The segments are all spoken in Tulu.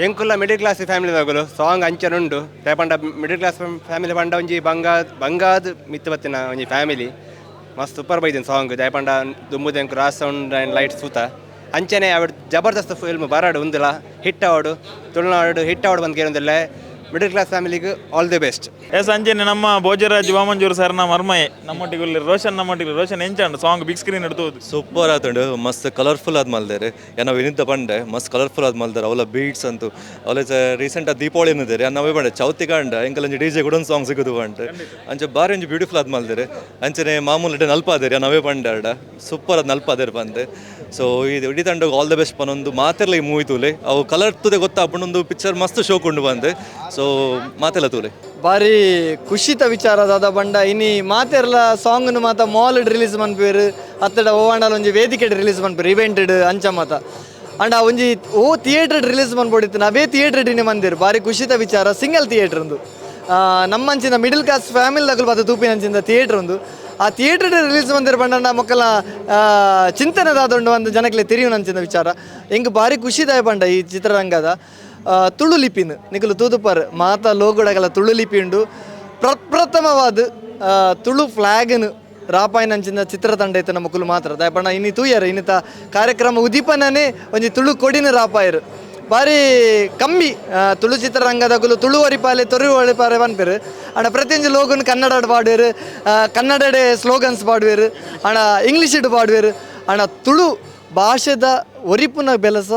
ಎಂಕುಲ್ಲ ಮಿಡಿಲ್ ಕ್ಲಾಸ್ ಫ್ಯಾಮಿಲಿ ದಗುಲು. ಸಾಂಗ್ ಅಂಚನುಂಡು. ಪಂಡ ಮಿಡಿಲ್ ಕ್ಲಾಸ್ ಫ್ಯಾಮಿಲಿ ಪಂಡ ಒಂಜಿ ಬಂಗಾದ್ ಬಂಗಾದ್ ಮಿತ್ತು ಬತ್ತಿನ ಒಂಜಿ ಫ್ಯಾಮಿಲಿ. ಮಸ್ತ್ ಸೂಪರ್ ಬೈದಿನ ಸಾಂಗ್. ದಾಯೆ ಪಂಡ ದುಂಬುದ ಎಂಕು ರಾಜ್ ಸೌಂಡ್ ಆ್ಯಂಡ್ ಲೈಟ್ ಸೂತ ಅಂಚನೆ ಅವು ಜಬರ್ದಸ್ತ್ ಫಿಲ್ಮ್ ಬರಡು. ಉಂದುಲ ಹಿಟ್ ಆವಡು, ತುಳುನಾಡು ಹಿಟ್ ಆವಡು ಬಂದು ಕೇಳೊಂದಿಲ್ಲ. ಮಿಡಿಲ್ ಕ್ಲಾಸ್ ಫ್ಯಾಮಿಲಿಗೆ ಆಲ್ the best. S, ಅಂಚನೆ ನಮ್ಮ ಭೋಜರಾಜ್ ವಾಮಂಜೂರು ಸರ್ನ ಮರ್ಮಯೆ ನಮ್ಮೊಟ್ಟಿಗೆ ಉಲ್ಲೆರ್, ರೋಷನ್ ನಮ್ಮೊಟ್ಟಿಗೆ. ರೋಷನ್, ಎಂಚಾಂಡ್ ಸಾಂಗ್ ಬಿಗ್ ಸ್ಕ್ರೀನ್ ತೂದು? ಸೂಪರ್ ಆತುಂಡು. ಮಸ್ತ್ ಕಲರ್ಫುಲ್ ಆದ್ ಮಲ್ದೆರ್. ಯಾನ್ ವಿನಿತ ಪಂಡೆ, ಮಸ್ತ್ ಕಲರ್ಫುಲ್ ಆದ್ ಮಲ್ದೆರ್. ಅವಲ ಬೀಟ್ಸ್ ಅಂತು ಅವಲ. ರೀಸೆಂಟ್ ಆದ್ ದೀಪಾವಳಿ ಅನ್ನದೇರಿ ಅವೇ ಪಂಡೆ, ಚೌತಿ ಕಾಂಡ ಎಂಕಲ್ ಡಿಜೆ ಕೂಡ ಒಂದು ಸಾಂಗ್ ಸಿಗುದು ಪಂಡೆ. ಅಂಚೆ ಬಾರಿ ಒಂಜಿ ಬ್ಯೂಟಿಫುಲ್ ಆದ್ ಮಲ್ದೆರ್. ಅಂಚನೆ ಮಾಮೂಲಿ ನಲ್ಪಾದೇರಿ. ಯಾನ್ ಅವೇ ಪಂಡೆ, ಅಡ ಸೂಪರ್ ಆದ್ ನಲ್ಪಾದೇರ್ ಪಂದೆ. ಸೊ ಇದು ಇಡೀ ತಂಡಗ್ ಆಲ್ the best ಪನೊಂದು, ಮಾತೆರ್ಲ ಈ ಮೂವಿ ತೂಲೆ. ಅವು ಕಲರ್ ತೂದೆ ಗೊತ್ತಾಪುಂಡು, ಒಂದು ಪಿಕ್ಚರ್ ಮಸ್ತ್ ಶೋಕ್ ಉಂಡು ಬಂದೆ. ಸೊ ಮಾತೆಲ್ಲ ತೂಲೆ. ಬಾರಿ ಖುಷಿತ ವಿಚಾರ ದಾದ ಬಂಡ, ಇನಿ ಮಾತೆರ್ಲ ಸಾಂಗ್ನು ಮಾತ ಮಾಲ್ ರಿಲೀಸ್ ಮನ್ಪುವೆರ್ ಅತ್ತಡ ಓವಾಂಡಲ ಒಂಜಿ ವೇದಿಕೆ ರಿಲೀಸ್ ಮನ್ಪುವೆರ್, ಇವೆಂಟ್ ಅಂಚ ಮಾತ. ಅಂಡ ಒಂಜಿ ಓ ಥಿಯೇಟರ್ ರಿಲೀಸ್ ಮನ್ಪೊಡಿತ್ತು, ಅವೇ ಥಿಯೇಟರ್ ಇನಿ ಮಂದಿರ್. ಬಾರಿ ಖುಷಿತ ವಿಚಾರ. ಸಿಂಗಲ್ ಥಿಯೇಟರ್ ಉಂದು. ನಮ್ಮಂಚಿನ ಮಿಡಿಲ್ ಕ್ಲಾಸ್ ಫ್ಯಾಮಿಲಿ ದಕುಲು ಬತ್ತ ತೂಪಿನಂಚಿನ ಥಿಯೇಟರ್ ಉಂದು. ಆ ಥಿಯೇಟರ್ ರಿಲೀಸ್ ಮಂದಿರ ಬಂಡ ಮೊಕ್ಕಲ ಚಿಂತನೆ ದಾದುಂಡು ಒಂದು ಜನಕ್ಲೆ ತಿರಿಯುನಂಚಿನ ವಿಚಾರ. ಎಂಕ್ ಬಾರಿ ಖುಷಿದಾಯ ಪಂಡ, ಈ ಚಿತ್ರರಂಗದ ತುಳು ಲಿಪಿನ್ ನಿಕುಲು ತೂದುಪರ್, ಮಾತ ಲೋಗುಡಗಲ ತುಳು ಲಿಪಿ ಉಂಡು. ಪ್ರಪ್ರಥಮವಾದ ತುಳು ಫ್ಲಾಗ್ನ್ ರಾಪಾಯಿನಂಚಿನ ಚಿತ್ರತಂಡ ಇತ್ತು ಮೊಕುಲು ಮಾತ್ರ. ದಾಯೆ ಇನಿ ತೂಯರ್, ಇನ್ನಿತ ಕಾರ್ಯಕ್ರಮ ಉದೀಪನನೇ ಒಂಜಿ ತುಳು ಕೊಡಿನ ರಾಪಾಯರು. ಬಾರಿ ಕಮ್ಮಿ ತುಳು ಚಿತ್ರರಂಗದಕುಲು ತುಳು ಒರಿಪಾಲೆ, ತೊರು ಒರಿಪಾಲೆ ಪನ್ಪೆರ್. ಆಂಡ ಪ್ರತಿಯೊಂಜಿ ಲೋಗನ್ ಕನ್ನಡಡ್ ಪಾಡುವೆರ್, ಕನ್ನಡಡೆ ಸ್ಲೋಗನ್ಸ್ ಪಾಡುವೆರ್, ಆಂಡ ಇಂಗ್ಲೀಷಿಡ್ ಪಾಡುವೆರ್. ಆಂಡ ತುಳು ಭಾಷೆದ ಒರಿಪುನ ಬೆಲಸ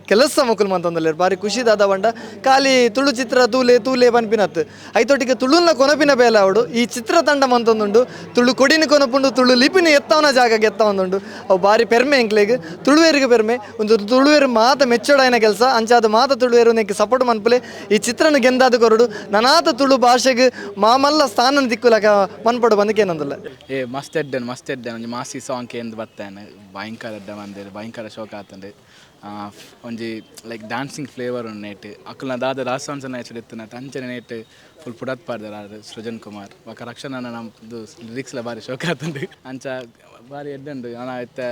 ಕೆಲಸ ಮೊಕುಲು ಮಂತೊಂದುಲ್ಲೆರ್. ಬಾರಿ ಖುಷಿ ದಾದ ಪಂಡ, ಖಾಲಿ ತುಳು ಚಿತ್ರ ತೂಲೆ ತೂಲೆ ಪನ್ಪಿನತ್ತು, ಐತೊಟ್ಟಿಗೆ ತುಳುನ ಕೊನಪಿನ ಬೇಲೆ ಅವಡು ಈ ಚಿತ್ರತಂಡ ಮಂತೊಂದುಂಡು. ತುಳು ಕೊಡಿನ ಕೊನಪುಂಡು, ತುಳು ಲಿಪಿನ ಎತ್ತವನ ಜಾಗಕ್ಕೆ ಎತ್ತವೊಂದುಂಡು. ಅವು ಬಾರಿ ಪೆರ್ಮೆ ಎಂಕ್ಲೆಗ್, ತುಳುವೆರಿಗೆ ಪೆರ್ಮೆ. ಒಂದು ತುಳುವೆರು ಮಾತ ಮೆಚ್ಚೋಡಾಯಿನ ಕೆಲಸ. ಅಂಚಾದ ಮಾತ ತುಳುವೆರು ನೆಕ್ ಸಪೋರ್ಟ್ ಮನ್ಪುಲೆ. ಈ ಚಿತ್ರನ ಗೆಂದಾದ ಕೊರಡು. ನನಾತ ತುಳು ಭಾಷೆಗೆ ಮಾಮಲ್ಲ ಸ್ಥಾನ ದಿಕ್ಕುಲಕ ಮನ್ಪಡು ಬಂದಕ್ಕೆ ಏನಂದಿಲ್ಲ. ಏ, ಮಸ್ತ್ ಎಡ್ಡೆನ್, ಮಸ್ತ್ ಎಡ್ಡೆನ್. ಒಂಜಿ ಮಾಸಿ ಸಾಂಗ್ ಕೇಂದ್ ಬತ್ತೇನೆ. ಭಯಂಕರ ಎಡ್ಡೆ ಮಂದಿರ್, ಭಯಂಕರ ಶೋಕ್ ಆತಂಡು. ಒಂಜಿ ಲೈಕ್ ಡ್ಯಾನ್ಸಿಂಗ್ ಫ್ಲೇವರ್ ಉಂಡು ನೇಟ್. ಅಕುಲ್ನ ದಾದ ರಾಜ್ ನೇಚರ್ ಇತ್ತು ಅಂಚನೆ ನೇಟ್ ಫುಲ್ ಪುಡತ್ ಪಾಡ್ದಾರ ಆರ್ ಸೃಜನ್ ಕುಮಾರ್ ಬೊಕ ರಕ್ಷಣಾ ನಮ್ಮದು ಲಿರಿಕ್ಸ್ಲ ಬಾರಿ ಶೋಕ್ ಆತುಂಡು. ಅಂಚ ಬಾರಿ ಎಡ್ಡೆ. ನಾನು ಇತ್ತೆ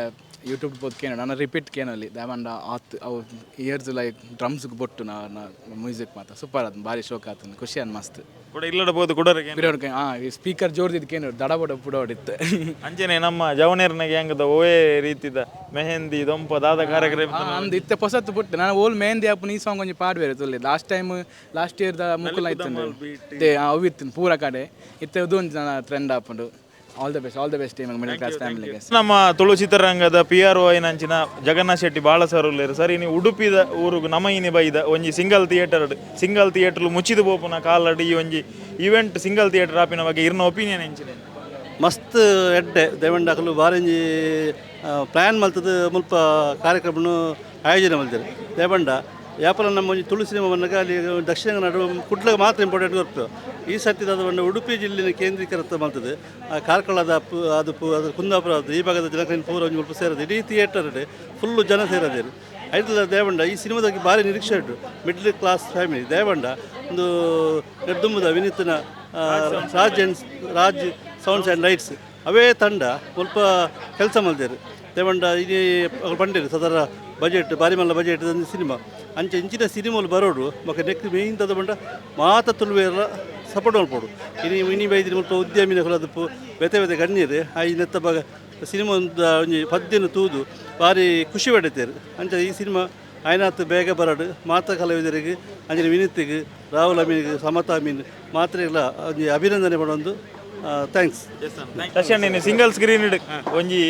ಯೂಟ್ಯೂಬ್ ಪೋದು ಕೇನೋಡು, ನಾನು ರಿಪೀಟ್ ಕೇನೊಲಿ. ದಾಯೆಪಂಡ ಆತ್ ಅವು ಇಯರ್ಸ್ ಲೈಕ್ ಡ್ರಮ್ಸ್ಗೆ ಬೊಟ್ಟು ಮ್ಯೂಸಿಕ್ ಮಾತ ಸೂಪರ್ ಆತುಂಡು. ಬಾರಿ ಶೋಕ್ ಆತುಂಡು, ಖುಷಿ ಆನ್ ಮಸ್ತ್. ಕೂಡ ಇಲ್ಲಡ ಪೋದು ಕುಡರ. ಬಿಡೋಡ್, ಹಾಂ, ಈ ಸ್ಪೀಕರ್ ಜೋರ್ದಿದ್ದು ಕೇನೋಡು, ದಡ ಬಡ ಪುಡೋಡಿತ್ತು. ಅಂಚನೆ ನಮ್ಮ ಜವನೇರ್ನ ಗ್ಯಾಂಗ್ದ ಓವೇ ರೀತಿದ ಮೆಹಂದಿ ದೊಂಪ ದಾದ ಕಾರ್ಯಕ್ರಮ? ಅಂದ್, ಇತ್ತೆ ಪೊಸತ್ತು ಪುಟ್ಟು ನಾನು ಓಲ್ ಮೆಹಂದಿ ಆಪುನ ಈ ಸಾಂಗ್ ಒಂಜಿ ಪಾಡ್ವೇರು ತುಲ್ಲೆ. ಲಾಸ್ಟ್ ಟೈಮ್, ಲಾಸ್ಟ್ ಇಯರ್ದ ಮುಕುಲ ಇತ್ತು, ಅವು ಇತ್ತು ಪೂರ ಕಡೆ. ಇತ್ತೆ ಅದು ಒಂಜಿ ಟ್ರೆಂಡ್ ಆಪುಂಡು. All the best, all the best team, middle class ಫ್ಯಾಮಿಲಿಗೆ. ನಮ್ಮ ತುಳು ಚಿತ್ರರಂಗದ ಪಿ ಆರ್ ಒ ನಂಚಿನ ಜಗನ್ನಾಥ್ ಶೆಟ್ಟಿ ಬಾಳ ಸರ್ ಉಲ್ಲೆರ್. ಸರ್, ಇನಿ ಉಡುಪಿದ ಊರುಗು ನಮ ಇನಿ ಬೈದ. ಒಂಜಿ ಸಿಂಗಲ್ ಥಿಯೇಟರ್, ಸಿಂಗಲ್ ಥಿಯೇಟರ್ ಮುಚ್ಚಿದು ಪೋಪುನ ಕಾಲಡ್ ಈ ಒಂಜಿ ಇವೆಂಟ್ ಸಿಂಗಲ್ ಥಿಯೇಟರ್ ಆಪಿನ ಬಗ್ಗೆ ಇರ್ನ ಒಪಿನಿಯನ್ ಎಂಚಿನ? ಮಸ್ತ್ ಎಡ್ಡೆ. ದೇವಂಡಕಲು ಬಾರಿಂಜಿ ಪ್ಲ್ಯಾನ್ ಮಲ್ತದ್ದು ಮುಲ್ಪ ಕಾರ್ಯಕ್ರಮನು ಆಯೋಜನೆ ಮಲ್ತೆರ್. ದೇವಂಡ ಯಾಪಲ ನಮ್ಮ ಒಂಜಿ ತುಳು ಸಿನಿಮಾ ಬಂದಾಗ ಅಲ್ಲಿ ದಕ್ಷಿಣ ಕನ್ನಡ, ಕುಡ್ಲಗ ಮಾತ್ರ ಇಂಪಾರ್ಟೆಂಟ್ ಗೊತ್ತು. ಈ ಸರ್ತಿ ಅದು ಬಂಡ ಉಡುಪಿ ಜಿಲ್ಲೆನ ಕೇಂದ್ರೀಕೃತ ಮಲ್ತದೆ. ಆ ಕಾರ್ಕಳದ ಅದು ಅದು ಕುಂದಾಪುರ, ಅದು ಈ ಭಾಗದ ಜನಕ್ಕೆ ಪೂರ ಒಂಜಿ ಮುಲ್ಪ ಸೇರೋದು. ಇಡೀ ಥಿಯೇಟರ್ ಫುಲ್ಲು ಜನ ಸೇರೋದೇರು ಐತಲ್ಲ. ದೇವಂಡ ಈ ಸಿನಿಮಾದಾಗಿ ಭಾರಿ ನಿರೀಕ್ಷೆ ಉಂಟು. ಮಿಡ್ಲ್ ಕ್ಲಾಸ್ ಫ್ಯಾಮಿಲಿ ದೇವಂಡ ಒಂದು ನೆಡ್ದುಂಬುದ ವಿನೀತನ Raj and Raj sounds and lights ಅವೇ ತಂಡ ಸ್ವಲ್ಪ ಕೆಲಸ ಮಲ್ದೇರು. ದೇವಂಡ ಇಡೀ ಪಂಡೇರು ಸದರ ಬಜೆಟ್ ಬಾರಿ ಮಲ್ಲ ಬಜೆಟ್ ಒಂದು ಸಿನಿಮಾ. ಅಂಚೆ ಇಂಚಿನ ಸಿನಿಮಾಲು ಬರೋಡು. ಬೊಕ ನೆಕ್ ಮೇಯ್ನ್ ತದ ಬಂಡ ಮಾತ ತುಳುವೆರ್ಲ ಸಪೋರ್ಟ್ ಮಲ್ಪೊಡು. ಇನಿ ಇನಿ ಬೈದಿನ ಮುಲ್ಪ ಉದ್ಯಮಿನ ಅದು ಬೇತೆ ಬೇತೆ ಗಣ್ಯರು ಆ ಈ ನೆತ್ತ ಬಗ ಸಿನಿಮಾ ಒಂಜಿ ಪದ್ಯನ ತೂದು ಭಾರಿ ಖುಷಿ ಪಡೆತೇರು. ಅಂಚ ಈ ಸಿನಿಮಾ ಆಯ್ನಾತ್ ಬೇಗ ಬರಡು. ಮಾತ ಕಲಾವಿದರಿಗೆ, ಅಂಚನೆ ವಿನೀತಿಗೆ, ರಾಹುಲ್ ಅಮೀನ್ಗೆ, ಸಮತಾ ಅಮೀನ್ ಮಾತ್ರೆಗಳ ಒಂಜಿ ಅಭಿನಂದನೆ ಪಡೊಂದು, thanks. ತಕ್ಷಣ ಸಿಂಗಲ್ ಸ್ಕ್ರೀನ್ ಒಂಜಿ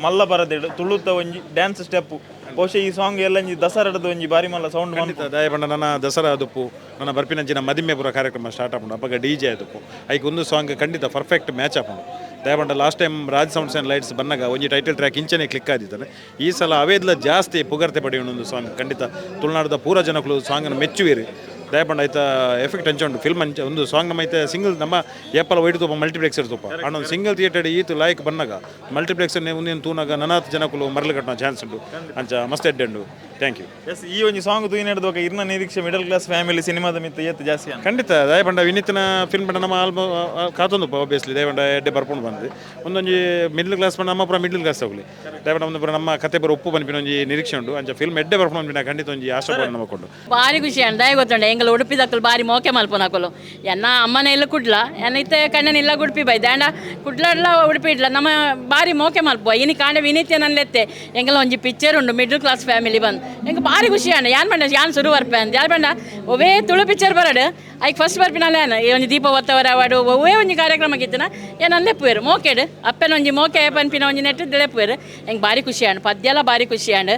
ಮಲ್ಲ ಪರದೆಡ್ ತುಳುತ ಒಂಜಿ ಡ್ಯಾನ್ಸ್ ಸ್ಟೆಪ್. ಬಹುಶಃ ಈ ಸಾಂಗ್ ಎಲ್ಲ ಒಂಜಿ ದಸರಾದ ಒಂಜಿ ಬಾರಿ ಮಲ್ಲ ಸೌಂಡ್. ಖಂಡಿತ. ದಾಯ ಪಂಡ ನನ್ನ ದಸರಾ ಅದುಪ್ಪು, ನನ್ನ ಬರ್ಪಿನಂಚಿನ ಮದಿಮೆ ಪೂರ ಕಾರ್ಯಕ್ರಮ ಸ್ಟಾರ್ಟ್ ಆಪುಂಡು. ಅಪಗ ಡಿಜೆ ಅದುಪ್ಪು. ಐಕ್ ಒಂದು ಸಾಂಗ್ ಖಂಡಿತ ಪರ್ಫೆಕ್ಟ್ ಮ್ಯಾಚ್ ಆಪುಂಡು. ದಾಯ ಪಂಡ last time Raj sounds and lights ಬಂದಾಗ ಒಂಜಿ ಟೈಟಲ್ ಟ್ರ್ಯಾಕ್ ಇಂಚನೆ ಕ್ಲಿಕ್ ಆದಿದ್ದಾರೆ. ಈ ಸಲ ಅವೇದ್ಲ ಜಾಸ್ತಿ ಪುಗರ್ತೆ ಪಡೆಯುವ ಒಂದು ಸಾಂಗ್. ಖಂಡಿತ ತುಳುನಾಡದ ಪೂರ ಜನಕುಲು ಸಾಂಗನ್ನು ಮೆಚ್ಚುವಿರಿ. ದಯಪಂಡ ಐತ ಎಫೆಕ್ಟ್ ಅಂಚ ಉಂಟು ಫಿಲ್ಮ್ ಅಂಚ ಒಂದು ಸಾಂಗ್. ನಮ್ಮ ಐತೆ ಸಿಂಗಲ್ ನಮ್ಮ ಏಪಲ ವೈಟ್ ತೂಪ, ಮಲ್ಟಿಪ್ಲೆಕ್ಸ್ ತೂಪ. ಅಂಡ್ ಒಂದು ಸಿಂಗಲ್ ಥಿಯೇಟರ್ ಈತು ಲಾಯ್ಕ್ ಬನ್ನಗ ಮಲ್ಟಿಪ್ಲೆಕ್ಸ್ ಒಂದೇನು ತೂನಾಗ ನನಾತ್ ಜನಕುಲು ಮರಳು ಕಟ್ಟೋ ಚಾನ್ಸ್ ಉಂಟು. ಅಂಚ ಮಸ್ತ್ ಎಡ್ಡೆ ಉಂಡು. Thank you. S, ಈ ಒಂಜಿ ಸಾಂಗ್ ತೂಯಿನೆಡ್ದು ಬೊಕ ಇರ್ನ ನಿರೀಕ್ಷೆ ಮಿಡಲ್ ಕ್ಲಾಸ್ ಫ್ಯಾಮಿಲಿ ಸಿನಿಮಾದ ಮಿತ್ತ ಏತ್ ಜಾಸ್ತಿ ಅಂತ? ಖಂಡಿತ. ದಯಪಂಡ ವಿನೀತನ ಫಿಲ್ಮ್ ಪಂಡ ನಮ್ಮ ಆಲ್ಬಮ್ ಕಾತೊಂದು. ಆಬ್ವಿಯಸ್ಲಿ ದಯಪಂಡ ಎಡ್ಡೆ ಬರ್ಕೊಂಡು ಬಂದು ಒಂದೊಂಜಿ ಮಿಡ್ಲ್ ಕ್ಲಾಸ್ ಪಂಡ ನಮ್ಮ ಪೂರ ಮಿಡ್ಲ್ ಕ್ಲಾಸ್ ಹೋಗ್ಲಿ. ದಯಪಂಡ ಒಂದು ಪೂರ ನಮ್ಮ ಕತೆ ಪೂರ ಉಪ್ಪು ಪನ್ಪಿನ ಒಂಜಿ ನಿರೀಕ್ಷೆ ಉಂಡು. ಅಂಚ ಫಿಲ್ಮ್ ಎಡ್ಡೆ ಬರ್ಪುನ ಪನ್ಪಿನ ಖಂಡಿತ ಒಂಜಿ ಆಶಾ ನಮಕೊಂಡು. ಬಾರಿ ಖುಷಿ ಅಂಡ, ದಾಯ ಗೊತ್ತುಂಡ, ಎಂಗಲ ಉಡುಪಿ ದಕ್ಕಲು ಬಾರಿ ಮೋಕೆ ಮಲ್ಪುನಕುಲು. ಎನ್ನ ಅಮ್ಮನ ಇಲ್ಲ ಕುಡ್ಲ, ಎನ್ನ ಇತ್ತೆ ಕಣ್ಣನ ಇಲ್ಲ ಉಡುಪಿ ಬೈದೆ ಅಂಡ ಕುಡ್ಲಡ್ಲ ಉಡುಪಿ ಇಡ್ಲ ನಮ್ಮ ಬಾರಿ ಮೋಕೆ ಮಲ್ಪುವ. ಇನಿ ಕಾಂಡ ವಿನೀತ್ಯ ನನ್ಲೆತ್ತೆ ಎಂಗಲ ಒಂಜಿ ಪಿಕ್ಚರ್ ಉಂಡು ಮಿಡ್ಲ್ ಕ್ಲಾಸ್ ಫ್ಯಾಮಿಲಿ ಬಂದು ಎಂಕ್ ಬಾರಿ ಖುಷಿ ಅಂಡ. ಯಾನ್ ಬಂಡ ಯಾನ್ ಸುರು ಬರ್ಪೆ ಅಂದ್ ಯಾರು ಬಂಡ ಒವೇ ತುಳು ಪಿಕ್ಚರ್ ಬರಡು ಐಕ್ ಫಸ್ಟ್ ಬರ್ಪಿನಲ್ಲ ಯಾನ್ ಈ ಒಂಜಿ ದೀಪ ಒತ್ತವರ ಅವಾಡು ಒವ್ವೇ ಒಂಜಿ ಕಾರ್ಯಕ್ರಮ ಇತ್ತಿನ ಏನ್ ಲೆಪ್ಪುವೆರು ಮೋಕೆಡ್ ಅಪ್ಪನ ಒಂಜಿ ಮೋಕೆ ಪನ್ಪಿನ ಒಂಜಿ ನೆಟ್ಟು ಲೆಪ್ಪುವೆರು. ಎಂಕ್ ಬಾರಿ ಖುಷಿ ಆಂಡ್, ಪದ್ಯಲ ಬಾರಿ ಖುಷಿ ಆಂಡ್.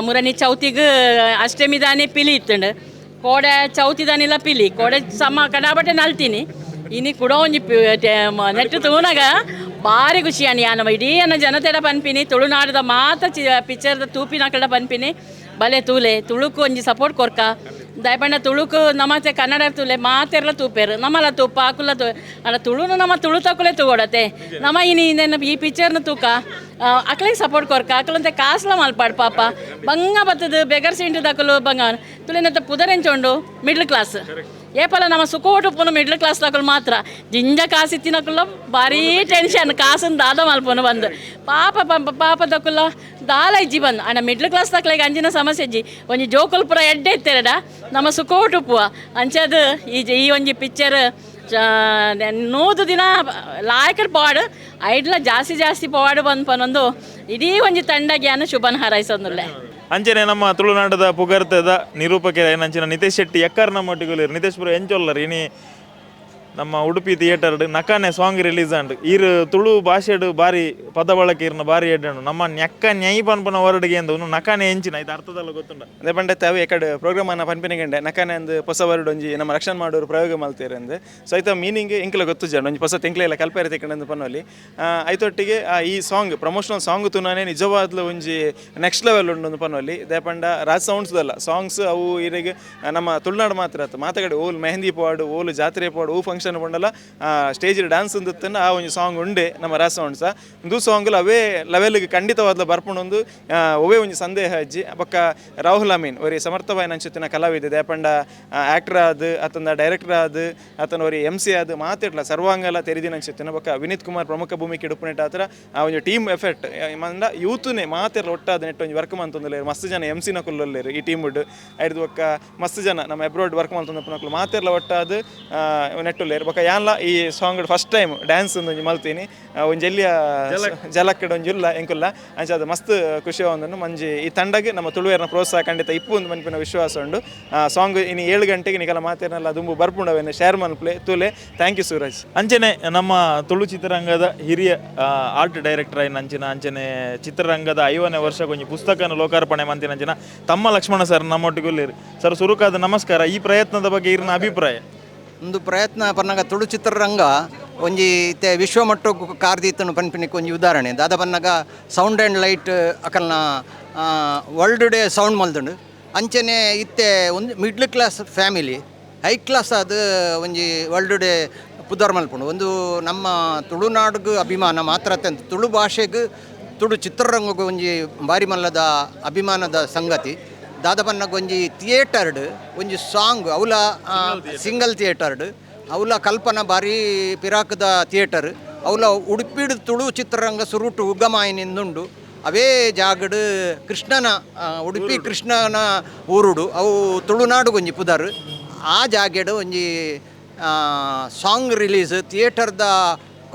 ಮುರನಿ ಚೌತಿಗ್ ಅಷ್ಟಮಿ ದಾನಿ ಪಿಲಿ ಇತ್ತುಂಡು, ಕೋಡೆ ಚೌತಿ ದಾನಿಲ ಪಿಲಿ ಕೋಡೆ ಸಮ ಕಡಾಬಟ್ಟೆ ನಲ್ತೀನಿ. ಇನಿ ಕೂಡ ಒಂಜಿ ನೆಟ್ಟು ತೂನಗ ಬಾರಿ ಖುಷಿ ಆಂಡ್. ಯಾನ ಇಡೀ ಅನ್ನ ಜನತೆಡ ಪನ್ಪಿನಿ, ತುಳುನಾಡದ ಮಾತ ಪಿಕ್ಚರ್ದ ತೂಪಿನಕಡ ಪನ್ಪಿನಿ, ಬಲೆ ತೂಲೆ ತುಳುಕು ಒಂಜಿ ಸಪೋರ್ಟ್ ಕೊರ್ಕ. ದಯಪಂಡ ತುಳುಕು ನಮತೆ ಕನ್ನಡ ತೂಲೆ ಮಾತೆರ್ಲ ತೂಪೇರು ನಮ್ಮಲ ತೂಪ ಆಕುಲ ತೂ ಅಲ್ಲ ತುಳುನು ನಮ್ಮ ತುಳು ತಕುಲೆ ತೂಗೊಡತೆ ನಮ್ಮ ಇನಿ ಇನ್ನೇನು ಈ ಪಿಕ್ಚರ್ನ ತೂಕ ಅಕ್ಲಿಗೆ ಸಪೋರ್ಟ್ ಕೊರ್ಕ. ಅಕ್ಲಂತೆ ಕಾಸ್ಲ ಮಲ್ಪಾಡು ಪಾಪ ಬಂಗ ಬತ್ತದು ಬೆಗರ್ ಸಿಂಟು ದಕಲು ಬಂಗ ತುಳಿನಂತ ಪುದರೆಂಚೊಂಡು ಮಿಡ್ಲ್ ಕ್ಲಾಸ್ ಏಪಲ ನಮ್ಮ ಸುಖೋಟು ಪುನ ಮಿಡ್ಲ್ ಕ್ಲಾಸ್ ದಕಲು ಮಾತ್ರ ಜಿಂಜ ಕಾಸು ಇತ್ತಿನಕುಲ್ಲ ಭಾರೀ ಟೆನ್ಷನ್ ಕಾಸನ್ನು ದಾದ ಮಲ್ಪುನು ಬಂದು ಪಾಪ ಪಾಪ ಪಾಪ ದಕುಲ್ಲ ದಾಲ ಇಜ್ಜಿ ಬಂದು ಅಣ್ಣ ಮಿಡ್ಲ್ ಕ್ಲಾಸ್ ದಕ್ಲೆಗ್ ಅಂಚಿನ ಸಮಸ್ಯೆ ಇಜ್ಜಿ ಒಂಜಿ ಜೋಕುಲ್ ಪೂರ ಎಡ್ಡೆ ಇತ್ತೆರಡ ನಮ್ಮ ಸುಖೋಟು ಪುವ ಅಂಚದು ಈ ಒಂಜಿ ಪಿಕ್ಚರ್ 100 ದಿನ ಲಾಯಕರ್ ಪೋವಾಡು ಐಡ್ಲ ಜಾಸ್ತಿ ಜಾಸ್ತಿ ಪೋವಾಡು ಬಂದು ಪನೊಂದು ಇಡೀ ಒಂಜಿ ತಂಡ ಜ್ಞಾನ ಶುಭನ ಹಾರೈಸೊಂದುಲ್ಲೆ. ಅಂಚನೆ ನಮ್ಮ ತುಳುನಾಡದ ಪುಗರ್ತದ ನಿರೂಪಕರ ಏನಂಚಿನ ನಿತೇಶ್ ಶೆಟ್ಟಿ ಎಕ್ಕರ್ ನಮ್ಮ ಒಟ್ಟಿಗೆ. ನಿತೇಶ್ ಪುರ ಎಂಚೊಲ್ಲರ್ ಇನಿ ನಮ್ಮ ಉಡುಪಿ ಥಿಯೇಟರ್ ನಕಾನೆ ಸಾಂಗ್ ರಿಲೀಸ್ ಆಂಡ್ ಈರ್ ತುಳು ಭಾಷೆಡ್ ಬಾರಿ ಪದ ಬಳಕೆ ಇರ್ನ ಬಾರಿ ಎಡ್ಡಂಡು ನಮ್ಮ ನೆಕ್ಕ ನ್ಯೈ ಪನ್ಪುನ ವರ್ಡ್ಗೆ ಎಂದು ನಕಾನೆ ಎಂಚಿನ ಇದು ಅರ್ಥದಲ್ಲ ಗೊತ್ತುಂಡ. ಅದೇ ಪಂಡತ್ತೆ ಅವು ಎಕಡೆ ಪ್ರೋಗ್ರಾಮ್ ಅನ್ನ ಪನ್ಪಿನ ಗಂಡೆ ನಕಾನೆ ಅಂದ್ ಹೊಸ ವರ್ಡ್ ಒಂಜಿ ನಮ್ಮ ರಕ್ಷಣೆ ಮಾಡೋರು ಪ್ರಯೋಗ ಮಲ್ತೇರೆ ಅಂದ್. ಸೊ ಐತ ಮೀನಿಂಗ್ ಎಂಕ್ಲ ಗೊತ್ತು ಜನ ಒಂಜಿ ಹೊಸ ತೆಂಕ್ಲೆ ಎಲ್ಲ ಕಲ್ಪೇರೆ ತೆಕ್ಕಂಡು ಪನ್ನೊಲಿ. ಐತೊಟ್ಟಿಗೆ ಈ ಸಾಂಗ್ ಪ್ರಮೋಷನಲ್ ಸಾಂಗ್ ತುನಾನೆ ನಿಜವಾದ್ಲು ಒಂಜಿ ನೆಕ್ಸ್ಟ್ ಲೆವೆಲ್ ಉಂಡು ಪನ್ನೊಲಿ. ದೇಪಂಡ ರಾಜ್ ಸೌಂಡ್ಸ್ದಲ್ಲ ಸಾಂಗ್ಸ್ ಅವು ಇರೆಗ್ ನಮ್ಮ ತುಳುನಾಡು ಮಾತ್ರ ಆತು ಮಾತಗಡೆ ಓಲ್ ಮೆಹಂದಿ ಪೋಡು ಓಲು ಜಾತ್ರೆ ಪೋಡು ಓ ಫಂಕ್ಷನ್ ಪಂಡಲ ಸ್ಟೇಜ್ ಡ್ಯಾನ್ಸ್ ಉಂದುತ್ತನ್ನ ಆ ಒಂಜಿ ಸಾಂಗ್ ಉಂಡೆ ನಮ್ಮ ರಾಜ್ ಸೌಂಡ್ಸ ಇಂದು ಸಾಂಗ್ಲ ಅವೇ ಲೆವೆಲ್ಗೆ ಖಂಡಿತವಾದ್ಲ ಬರ್ಪುಂಡೊಂದು ಒವೇ ಒಂಜಿ ಸಂದೇಹ ಅಜ್ಜಿ. ಬೊಕ್ಕ ರಾಹುಲ್ ಅಮೀನ್ ಒರಿ ಸಮರ್ಥವಾಯಿನ ಅಂಚುತ್ತಿನ ಕಲಾವಿದೆ ದೇಪಂಡ ಆ್ಯಕ್ಟರ್ ಆದ್ ಅತಂದ ಡೈರೆಕ್ಟರ್ ಆದ್ ಅತನ ಒರಿ ಎಮ್ ಸಿ ಆದ್ ಮಾತಿಡ್ಲ ಸರ್ವಾಂಗಲ ತೆರಿದಿನ ಅಂಚುತ್ತಿನ. ಬೊಕ್ಕ ವಿನೀತ್ ಕುಮಾರ್ ಪ್ರಮುಖ ಭೂಮಿಕೆ ಇಡುಪುನೆಟ್ ಆತರ ಆ ಒಂಜಿ ಟೀಮ್ ಎಫೆಕ್ಟ್ ಮಂದ ಯೂತ್ನೇ ಮಾತೆರ್ಲ ಒಟ್ಟಾದ ನೆಟ್ ಒಂಜಿ ವರ್ಕ್ ಮಂತೊಂದುಲ್ಲೆರ್ ಮಸ್ತ್ ಜನ ಎಮ್ ಸಿನ ಕುಲ್ಲೊಲ್ಲೆರ್ ಈ ಟೀಮ್ ಉಡ್ ಐಡ್ದ್ ಬೊಕ್ಕ ಮಸ್ತ್ ಜನ ನಮ್ಮ ಅಬ್ರಾಡ್ ವರ್ಕ್ ಮಲ್ತೊಂದುಪ್ಪುನಕುಲು ಮಾತೆರ್ಲ ಒಟ್ಟಾದ್ ನೆಟ್ಟುಲ್ಲೆರ್. ಬೊಕ್ಕ ಯಾನ್ಲ ಈ ಸಾಂಗ್ ಫಸ್ಟ್ ಟೈಮ್ ಡ್ಯಾನ್ಸ್ ಒಂಜಿ ಮಲ್ತೀನಿ ಒಂಜಿ ಎಲ್ಲಿಯ ಜಲಕ್ಕಡ್ ಒಂಜಿ ಉಲ್ಲ ಎಂಕುಲ್ಲ ಅಂಚ ಅದು ಮಸ್ತ್ ಖುಷಿ ಒಂದನ್ನು ಮಂಜಿ ಈ ತಂಡಗೆ ನಮ್ಮ ತುಳುವೇರ್ನ ಪ್ರೋತ್ಸಾಹ ಖಂಡಿತ ಇಪ್ಪು ಒಂದು ಮನ್ಪಿನ ವಿಶ್ವಾಸ ಉಂಡು. ಸಾಂಗ್ ಇನ್ನು 7 ಗಂಟೆಗೆ ನಿಕಲ ಮಾತೇನಲ್ಲ ದುಂಬು ಬರ್ಪುಂಡವೇನು ಶೇರ್ ಮನ್ಪ್ಲೆ ತೂಲೆ. Thank you Suraj. ಅಂಚನೆ ನಮ್ಮ ತುಳು ಚಿತ್ರರಂಗದ ಹಿರಿಯ ಆರ್ಟ್ ಡೈರೆಕ್ಟರ್ ಆಯಿನ ಅಂಚಿನ ಅಂಚನೆ ಚಿತ್ರರಂಗದ 50ನೇ ವರ್ಷ ಒಂಜಿ ಪುಸ್ತಕನ ಲೋಕಾರ್ಪಣೆ ಮಂತಿನ ಅಂಚಿನ ತಮ್ಮ ಲಕ್ಷ್ಮಣ ಸರ್ ನಮ್ಮೊಟ್ಟಿಗೆ ಉಲ್ಲೇರು. ಸರ್ ಸುರುಕಾದ ನಮಸ್ಕಾರ, ಈ ಪ್ರಯತ್ನದ ಬಗ್ಗೆ ಇರ್ನ ಅಭಿಪ್ರಾಯ? ಒಂದು ಪ್ರಯತ್ನ ಪನ್ನಗ ತುಳು ಚಿತ್ರರಂಗ ಒಂಜಿ ಇತ್ತೆ ವಿಶ್ವಮಟ್ಟಕ್ಕೆ ಕಾರ್ದೀತನು ಪನ್ಪಿನಕ್ಕೆ ಒಂಜಿ ಉದಾಹರಣೆ. ದಾದ ಪನ್ನಗ ಸೌಂಡ್ ಆ್ಯಂಡ್ ಲೈಟ್ ಅಕಲ್ನ ವರ್ಲ್ಡ್ ಡೇ ಸೌಂಡ್ ಮಲ್ದುಂಡು. ಅಂಚನೆ ಇತ್ತೆ ಒಂದು middle class family high class ಆದ್ ಒಂಜಿ ವರ್ಲ್ಡ್ ಡೇ ಪುದರ್ ಮಲ್ಪುಂಡು. ಒಂದು ನಮ್ಮ ತುಳುನಾಡಿಗೆ ಅಭಿಮಾನ ಮಾತ್ರ ಅತ್ಯಂತ ತುಳು ಭಾಷೆಗೆ ತುಳು ಚಿತ್ರರಂಗಕ್ಕೆ ಒಂಜಿ ಬಾರಿ ಮಲ್ಲದ ಅಭಿಮಾನದ ಸಂಗತಿ. ದಾದ ಪನ್ನಗ ಒಂಜಿ ಥಿಯೇಟರ್ಡ್ ಒಂಜಿ ಸಾಂಗ್ ಅವಲ ಸಿಂಗಲ್ ಥಿಯೇಟರ್ಡ್ ಅವಲ ಕಲ್ಪನಾ ಬಾರಿ ಪಿರಾಕದ ಥಿಯೇಟರ್ ಅವಲ ಉಡುಪಿಡ್ ತುಳು ಚಿತ್ರರಂಗ ಸುರುಟು ಉಗಮಾಯಿನಿಂದುಂಡು. ಅವೇ ಜಾಗಡ್ ಕೃಷ್ಣನ ಉಡುಪಿ ಕೃಷ್ಣನ ಊರುಡು ಅವು ತುಳುನಾಡು ಒಂಜಿ ಪುದರ್. ಆ ಜಾಗೆಡ್ ಒಂಜಿ ಸಾಂಗ್ ರಿಲೀಸ್ ಥಿಯೇಟರ್ದ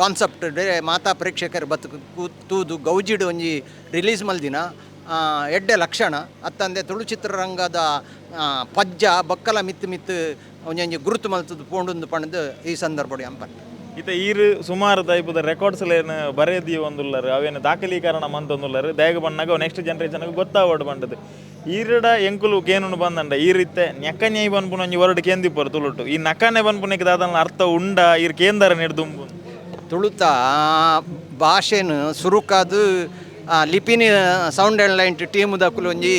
ಕಾನ್ಸೆಪ್ಟ್ ಮಾತಾ ಪ್ರೇಕ್ಷಕರು ಬತ್ತು ತೂದು ಗೌಜಿಡ್ ಒಂಜಿ ರಿಲೀಸ್ ಮಲ್ದಿನ ಎಡ್ಡೆ ಲಕ್ಷಣ. ಅತ್ತಂದೆ ತುಳು ಚಿತ್ರರಂಗದ ಪಜ್ಜ ಬಕ್ಕಲ ಮಿತ್ತು ಮಿತ್ತು ಒಂಜೊಂಜಿ ಗುರುತು ಮಲ್ತದ್ದು ಪೋಂಡುಂದು ಪಂಡ್ದು ಈ ಸಂದರ್ಭಡ್ ಅಂಪನ್. ಇತ್ತೆ ಈರು ಸುಮಾರು ಟೈಪದ ರೆಕಾರ್ಡ್ಸ್ ಲೇನು ಬರೆದಿ ಒಂದುಲ್ಲರು ಅವೇನು ದಾಖಲೀಕರಣ ಮಂತೊಂದುಲ್ಲರು ದಾಯಗ ಬಣ್ಣಗ ನೆಕ್ಸ್ಟ್ ಜನರೇಷನ್ಗೆ ಗೊತ್ತಾವಡ್ ಬಂಡದು. ಈರಡ ಎಂಕುಲು ಕೇನುನು ಬಂದಂಡ ಈ ರೀತೆ ನೆಕ್ಕನೆ ಬನ್ಪುನ ಒಂಜಿ ವರ್ಡ್ ಕೇಂದಿಪ್ಪರು ತುಳುಟು ಈ ನಕ್ಕನೆ ಬನ್ಪುನಕ್ಕೆ ದಾದನ ಅರ್ಥ ಉಂಡ ಈರ್ ಕೇಂದರ ನೆಡ್ದುಂಬು. ತುಳುತ ಭಾಷೆನು ಸುರುಕಾದು ಲಿಪಿನಿ ಸೌಂಡ್ ಆ್ಯಂಡ್ ಲೈಟ್ ಟೀಮ್ ದಕುಲು ಒಂಜಿ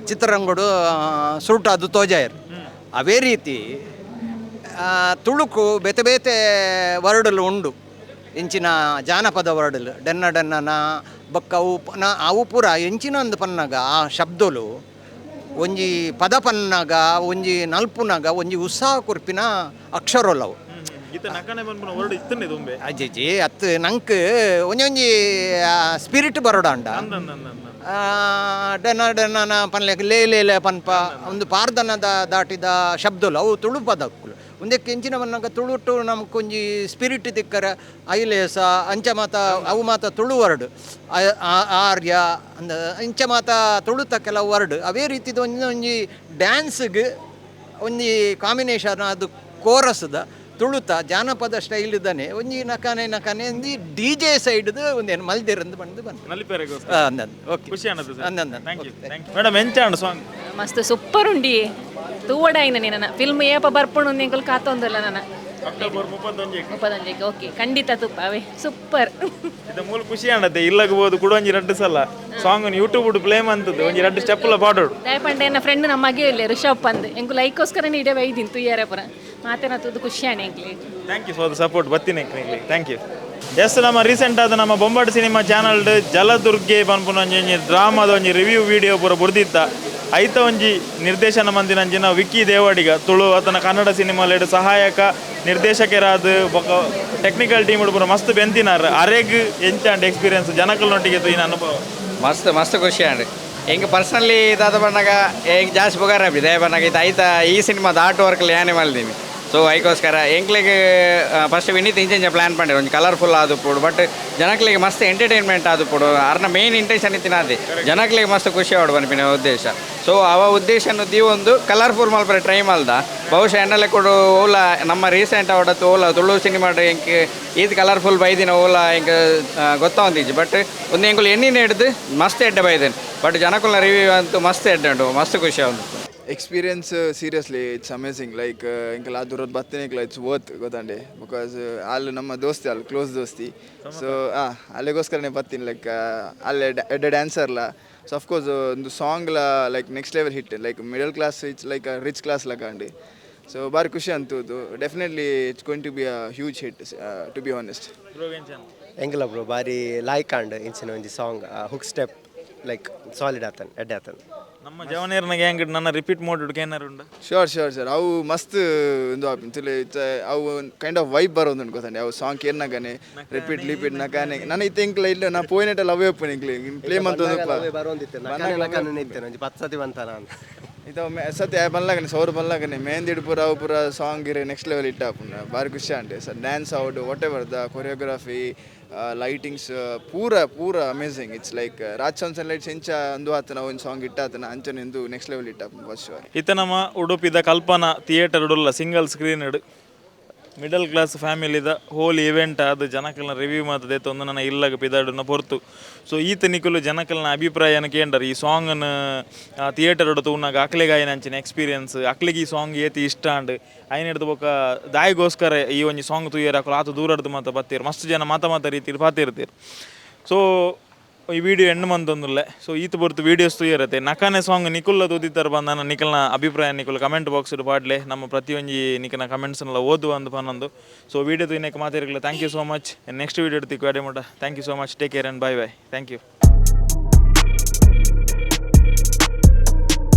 ಚಿತ್ರರಂಗಡು ಸುರುಟಾದು ತೋಜಾಯರ್. ಅವೇ ರೀತಿ ತುಳುಕು ಬೇತೆ ಬೇತೆ ವರ್ಡಲು ಉಂಡು. ಇಂಚಿನ ಜಾನಪದ ವರ್ಡಲು ಡೆನ್ನ ಡೆನ್ನನ ಬೊಕ್ಕ ಅವು ಅವು ಪೂರ ಎಂಚಿನ ಒಂದು ಪನ್ನಗ ಆ ಶಬ್ದಲು ಒಂಜಿ ಪದ ಪನ್ನಗ ಒಂಜಿ ನಲ್ಪುನಗ ಒಂಜಿ ಉತ್ಸಾಹ ಕೊರ್ಪಿನ ಅಕ್ಷರೊಲವು. ಇತ್ತೆ ನಕನೆ ಪನ್ಪುನ ವರ್ಡ್ ಇತ್ತನೆ ದುಂಬೆ. ಅಜ್ಜಿ ಅತ್ತು ನಂಕ್ ಒಂಜೊಂಜಿ ಸ್ಪಿರಿಟ್ ಬರೋಡಾಂಡ ಡೆನ ಡೆನ ಪನ್ಲೆಕ್ ಲೇ ಲೇ ಲೇ ಪನ್ಪ ಒಂದು ಪಾರ್ದನದ ದಾಟಿದ ಶಬ್ದಲು ಅವು ತುಳು ಪದಕ್ಕುಲು. ಒಂದಕ್ಕೆ ಎಂಚಿನ ಪನ್ನಗ ತುಳುಟು ನಮ್ಕ್ ಒಂಜಿ ಸ್ಪಿರಿಟ್ ತಿಕ್ಕರ ಐಲೇಸ ಅಂಚ ಮಾತ ಅವು ಮಾತ ತುಳು ವರ್ಡ್, ಆರ್ಯ ಅಂದ ಇಂಚ ಮಾತ ತುಳುತ ಕೆಲವು ವರ್ಡ್. ಅವೇ ರೀತಿದ ಒಂಜಿ ಒಂಜಿ ಡ್ಯಾನ್ಸ್ಗ್ ಒಂಜಿ ಕಾಂಬಿನೇಷನ್ ಅದು ಕೋರಸ್ದ ತುಳುತ ಜಾನಪದ ಸ್ಟೈಲ್ ಇದ್ದಾನೆ ಒಂಜಿ ನಕಾನೆ ನಕಾನೆ ಒಂಜಿ ಡಿ ಜೆ ಸೈಡ್ದು ಒಂದೇನು ಮಲ್ದಿರಂದು ಬಂದು ಬಂದು ಅಂದಂದು. ಓಕೆ, ಖುಷಿ ಆನದು ಸರ್. ಅಂದಂದು. Thank you, thank you madam. ಎಂಚಾಂಡ್ song? ಮಸ್ತ್ ಸೂಪರ್ ಉಂಡಿ ತೂವಡಾಯಿನ ನನ್ನ ಫಿಲ್ಮ್ ಏಪ ಬರ್ಪುಂಡು ಎಂಕುಲು ಕಾತೊಂದಲ್ಲ ನನ್ನ. ಅಕ್ಟೋಬರ್ 31. 31. ಓಕೆ, ಖಂಡಿತ ತುಪ್ಪ ಅವೇ ಸೂಪರ್. ಇದು ಮೂಲ ಖುಷಿ ಆಂಡತೆ ಇಲ್ಲಗ ಬೋದು ಕೂಡ ಒಂಜಿ ರಡ್ಡು ಸಲ ಸಾಂಗ್ ಯೂಟ್ಯೂಬ್ ಪ್ಲೇ ಮಂತದ್ದು ಒಂಜಿ ರಡ್ಡು ಸ್ಟೆಪ್ ಲ ಪಾಡೋಡು. ದಯಪಂಡೆ ಎನ್ನ ಫ್ರೆಂಡ್ ನಮ್ಮ ಅಗೆ ಇಲ್ಲ ಋಷಭ್ ಪಂದ್ ಎಂಕು ಲೈಕೋಸ್ಕರನೇ ಇಡೇ ವೈದಿನ್ ತುಯ್ಯಾರೆ ಪುರ ಮಾತೇನ ತೂದು ಖುಷಿ ಆಣೆ ಎಂಕ್ಲೆ. Thank you for the support ಬತ್ತಿನ thank you. S, ನಮ್ಮ ರೀಸೆಂಟ್ ಆದ ನಮ್ಮ ಬೊಂಬಾಟ್ ಸಿನಿಮಾ ಚಾನಲ್ ಜಲದುರ್ಗೆ ಪನ್ಪುನ ಒಂಜಿ ಒಂಜಿ ಡ್ರಾಮಾದ ಒಂಜಿ ರಿವ್ಯೂ ವಿಡಿಯೋ ಪೂರ ಬುಡ್ದಿತ್ತ. ಐತ ಒಂಜಿ ನಿರ್ದೇಶನ ಮಂದಿನಂಚಿನ ವಿಕ್ಕಿ ದೇವಾಡಿಗ ತುಳು ಆತನ ಕನ್ನಡ ಸಿನಿಮಾಲೆಡ್ ಸಹಾಯಕ ನಿರ್ದೇಶಕರಾದ ಬೊಕ ಟೆಕ್ನಿಕಲ್ ಟೀಮ್ ಪೂರ ಮಸ್ತ್ ಬೆಂತಿನಾರ್. ಅರೆಗ್ ಎಂಚಾಂಡ್ ಎಕ್ಸ್ಪೀರಿಯನ್ಸ್ ಜನಕಲ್ನೊಟ್ಟಿಗೆ ತೂಯಿನ ಅನುಭವ? ಮಸ್ತ್ ಮಸ್ತ್ ಖುಷಿ ಆಂಡ್. ಎಂಕ್ ಪರ್ಸನಲಿ ದಾದ ಬಣ್ಣಗ ಎಂಕ್ ಜಾಸ್ತಿ ಬುಗಾರ ಆಪಿ ದಯ ಬಣ್ಣಗ ಇದು ಐತ ಈ ಸಿನಿಮಾದ ಆರ್ಟ್ ವರ್ಕ್ ಯಾನೆ ಮಲ್ದೀನಿ. ಸೊ ಐಕೋಸ್ಕರ ಎಂಕ್ಲೆಗ್ ಫಸ್ಟ್ ವಿನೀತ್ ಇಂಚ ಪ್ಲ್ಯಾನ್ ಪಂಡೆ ಒಂಜಿ ಕಲರ್ಫುಲ್ ಆದುಪ್ಪೊಡು ಬಟ್ ಜನಕ್ಲೆಗ್ ಮಸ್ತ್ ಎಂಟರ್ಟೈನ್ಮೆಂಟ್ ಆದುಪ್ಪೊಡು. ಅರ್ನ ಮೇನ್ ಇಂಟೆನ್ಷನ್ ಇತ್ತಿನ ಅದೇ ಜನಕ್ಲೆಗ್ ಮಸ್ತ್ ಖುಷಿ ಆವೊಡು ಪನ್ಪಿನ ಉದ್ದೇಶ. ಸೊ ಅವ ಉದ್ದೇಶನ ದೀವೊಂದು ಕಲರ್ಫುಲ್ ಮಲ್ಪರೆ ಟ್ರೈ ಮಲ್ದ. ಬಹುಶಃ ಎನ್ನಲೆ ಕೊಡು ಓಲ ನಮ್ಮ ರೀಸೆಂಟ್ ಆವಡತ್ತು ಓಲ ತುಳು ಸಿನಿಮಾಡ್ ಎಂಕ್ ಈತ್ ಕಲರ್ಫುಲ್ ಬೈದಿನ ಓಲ ಎಂಕ್ ಗೊತ್ತಾವಂದಿಜ್ಜಿ. ಬಟ್ ಒಂದು ಎಂಕುಲು ಎಣ್ಣಿನ ಹಿಡ್ದು ಮಸ್ತ್ ಎಡ್ಡೆ ಬೈದೇನೆ. ಬಟ್ ಜನಕುಲ್ನ ರಿವ್ಯೂ ಅಂತೂ ಮಸ್ತ್ ಎಡ್ಡೆ ಉಂಟು, ಮಸ್ತ್ ಖುಷಿ ಆವೊಂದು. Experience seriously it's amazing. Like ಎಂಕಲ್ ಆ ದೂರದ ಬತ್ತಿನಿಕ್ಲ it's worth ಗೊತ್ತಂಡೆ. Because ಅಲ್ಲಿ ನಮ್ಮ ದೋಸ್ತಿ ಅಲ್ಲಿ ಕ್ಲೋಸ್ ದೋಸ್ತಿ. ಸೊ ಅಲ್ಲಿಗೋಸ್ಕರನೇ ಬತ್ತೀನಿ. ಲೈಕ್ ಅಲ್ಲಿ ಎಡ್ಡೆ ಡ್ಯಾನ್ಸರ್ಲ. ಸೊ ಅಫ್ಕೋರ್ಸ್ ಒಂದು ಸಾಂಗ್ಲ like next level hit. Like middle class it's like rich class ಲಕ ಅಂడి. ಸೊ ಭಾರಿ ಖುಷಿ ಅಂತದ್ದು. Definitely it's going to be a huge hit to be honest. ಎಂಕಲ bro ಭಾರಿ ಲೈಕ್ ಆಂಡ್ ಇಂಚಿನ ಒಂಜಿ song hook step like solid ಆತನ್ ಎಡ್ಡೆ ಆತನ್. ನಮ್ಮ ಜವನೇರ್ನ ಗ್ಯಾಂಗ್ ನನ್ನ ರಿಪೀಟ್ ಮೋಡ್ ಏನಾರು ಉಂಡು? ಶೋರ್ ಶೋರ್ ಸರ್, ಅವು ಮಸ್ತ್ ಒಂದು ಆಪಿನ ಅವು ಕೈಂಡ್ ಆಫ್ ವೈಬ್ ಬರೋದು ಗೊತ್ತಂడి. ಅವು ಸಾಂಗ್ ಕೇರ್ನಾಗನೆ ರಿಪೀಟ್ ರಿಪೀಟ್ ನಕಾನೆ ನಾನು ಇತ್ತೆ ಎಂಕ್ಲ ಇಲ್ಲ ನಾ ಪೋಯಿನೆಟ್ಟಲ್ಲ ಅವೇ ಒಪ್ಪು ಎಂಕ್ಲೆ ಪ್ಲೇ ಮಂತೊಂದು ಬರೋಂದಿತ್ತೆ ನಕಾನೆ ನಕಾನೆ ಇತ್ತೇನೆ ಒಂಜಿ 10 ಸತಿ ಬಂತ ನಾನು. ಇದು ಸತ್ಯ ಬಲ್ಲಾಗನೆ ಸೌರ್ ಬಲ್ಲಾಗನೆ ಮೆಹಂದಿ ಪೂರ ಅವು ಪೂರ ಸಾಂಗ್ ಇರೆ ನೆಕ್ಸ್ಟ್ ಲೆವೆಲ್ ಇಟ್ಟ ಆಪುಂಡು. ಭಾರಿ ಖುಷಿ ಅಂಡೆ sir. Dance out whatever the choreography lightings ಪೂರ ಪೂರ amazing. It's like Raj sounds and lights ಎಂಚ ಅಂದು ಆತನ ಒಂದು ಸಾಂಗ್ ಇಟ್ಟಾತನ ಅಂಚನೆ ಎಂದು ನೆಕ್ಸ್ಟ್ ಲೆವೆಲ್ ಇಟ್ಟ ಫಸ್ಟ್ ಶೋರ್. ಇತ್ತ ನಮ್ಮ ಉಡುಪಿದ ಕಲ್ಪನಾ ಥಿಯೇಟರ್ ಉಲ್ಲ ಸಿಂಗಲ್ ಸ್ಕ್ರೀನ್ ಮಿಡಲ್ ಕ್ಲಾಸ್ ಫ್ಯಾಮಿಲಿದ ಹೋಲ್ ಇವೆಂಟ್ ಅದು ಜನಕಲ್ನ ರಿವ್ಯೂ ಮಾತದೆ ತೊಂದು ನನ್ನ ಇಲ್ಲಗ ಪಿದಾಡುನ ಪೊರ್ತು. ಸೊ ಈತ ನಿಕುಲು ಜನಕಲ್ನ ಅಭಿಪ್ರಾಯನ ಕೇಂಡರ್ ಈ ಸಾಂಗನ್ನು ಥಿಯೇಟರ್ ತೂನಾಗ ಅಕ್ಲೆಗ್ ಆಯಿನ ಅಂಚಿನ ಎಕ್ಸ್ಪೀರಿಯನ್ಸ್ ಅಕ್ಲೆಗ್ ಈ ಸಾಂಗ್ ಏತಿ ಇಷ್ಟ ಅಂಡ್ ಐನ ಹಿಡ್ದು ಬೊಕ್ಕ ದಾಯಿಗೋಸ್ಕರ ಈ ಒಂಜಿ ಸಾಂಗ್ ತೂಯರ್ ಅಕುಲು ಆತ ದೂರಡ್ದು ಮಾತ ಬತ್ತೀರ್ ಮಸ್ತ್ ಜನ ಮಾತ ಮಾತ ರೀತಿಲಿ ಪಾತಿರ್ತೀರ್. ಸೊ ಈ ವಿಡಿಯೋ ಎಂಡ್ ಮಂತೊಂದುಲ್ಲೆ. ಸೊ ಈತ ಬೊರ್ತು ವೀಡಿಯೋಸ್ ತೂಯರತೆ ನಕಾನೆ ಸಾಂಗ್ ನಿಕುಲ್ಲ ತೂದಿತ್ತರ ಬಂದನ ನಿಕಲ್ನ ಅಭಿಪ್ರಾಯ ನಿಕುಲ್ ಕಮೆಂಟ್ ಬಾಕ್ಸ್ ಪಾಡ್ಲೆ. ನಮ್ಮ ಪ್ರತಿಯೊಂಜಿ ನಿಕನ ಕಮೆಂಟ್ಸ್ನೆಲ್ಲ ಓದು ಅಂದ್ ಪನ್ನೊಂದು. ಸೊ ವಿಡಿಯೋ ತೂಯಿನಕ್ಕೆ ಮಾತಾಡಿಲ್ಲ. Thank you so much. Next video ತಿಕ್ಕು ಅಡೆ ಮುಟ. Thank you so much. Take care and bye bye. Thank you.